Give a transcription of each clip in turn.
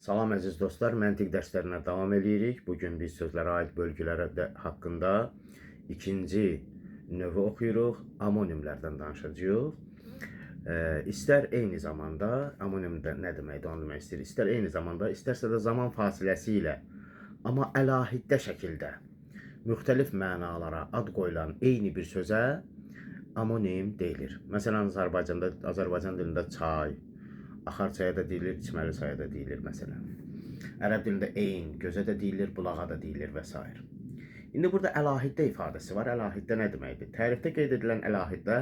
Salam əziz dostlar, məntiq dərslərinə davam eləyirik. Bu gün biz sözlərə aid bölgülərə də haqqında ikinci növü oxuyuruq. Amonimlərdən danışacağıq. İstər eyni zamanda, amonim də nə deməkdir onu demək istəyir. İstər eyni zamanda, istərsə də zaman fasiləsi ilə, amma əlahiddə şəkildə müxtəlif mənalara ad qoyulan eyni bir sözə amonim deyilir. Məsələn, Azərbaycanda, Azərbaycan dilində çay, axar çaya da deyilir, içməli çaya da deyilir məsələn. Ərəb dilində eyn, gözə də deyilir, bulağa da deyilir və s. İndi burada əlahiddə ifadəsi var. Əlahiddə nə deməkdir? Tərifdə qeyd edilən əlahiddə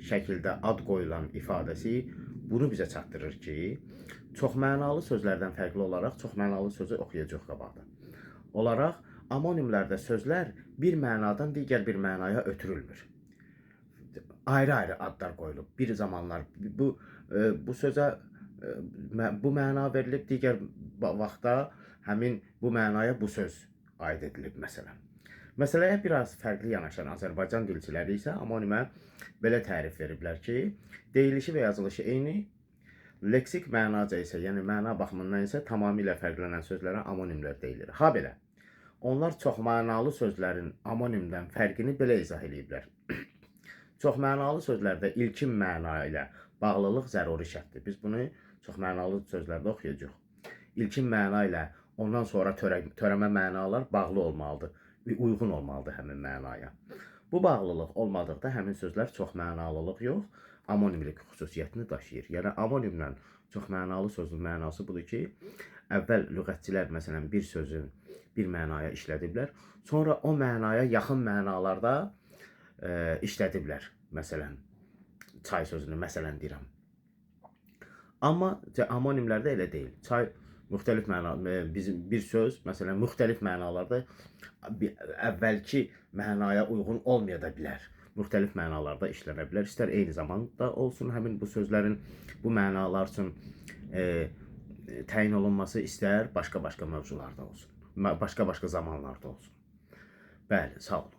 şəkildə ad qoyulan ifadəsi bunu bizə çatdırır ki, çoxmənalı sözlərdən fərqli olaraq çoxmənalı sözü oxuyacağıq qabaqda. Olaraq amonimlərdə sözlər bir mənadan digər bir mənaya ötürülmür. Ayrı-ayrı adlar qoyulub. Bir zamanlar bu sözə bu məna verilib, digər vaxtda həmin bu mənaya bu söz aid edilib məsələn. Məsələyə biraz fərqli yanaşan Azərbaycan dilçiləri isə amonimə belə tərif veriblər ki, deyilişi və yazılışı eyni, leksik mənaca isə, yəni məna baxımından isə tamamilə fərqlənən sözlərə amonimlər deyilir. Ha belə. Onlar çoxmənalı sözlərin amonimdən fərqini belə izah eləyiblər. Çoxmənalı sözlərdə ilkin məna ilə bağlılıq zəruri şərtdir. Biz bunu çoxmənalı sözlərdə oxuyacağıq. İlkin məna ilə ondan sonra törəmə mənalar bağlı olmalıdır, uyğun olmalıdır həmin mənaya. Bu bağlılıq olmadıqda həmin sözlər çoxmənalılıq yox, amonimlik xüsusiyyətini daşıyır. Yəni amonimlə çoxmənalı sözün mənası budur ki, əvvəl lüğətçilər məsələn bir sözün bir mənaya işlədiblər, sonra o mənaya yaxın mənalarda işlədiblər. Məsələn, çay sözünü məsələn deyirəm. Amma amonimlərdə elə deyil. Çay müxtəlif məna bizim bir söz məsələn müxtəlif mənalarda əvvəlki mənaya uyğun olmaya da bilər. Müxtəlif mənalarda işlənə bilər. İstər eyni zamanda olsun həmin bu sözlərin bu mənalar üçün təyin olunması, istər başqa-başqa mövzularda olsun. Başqa-başqa zamanlarda olsun. Bəli, sağ olun.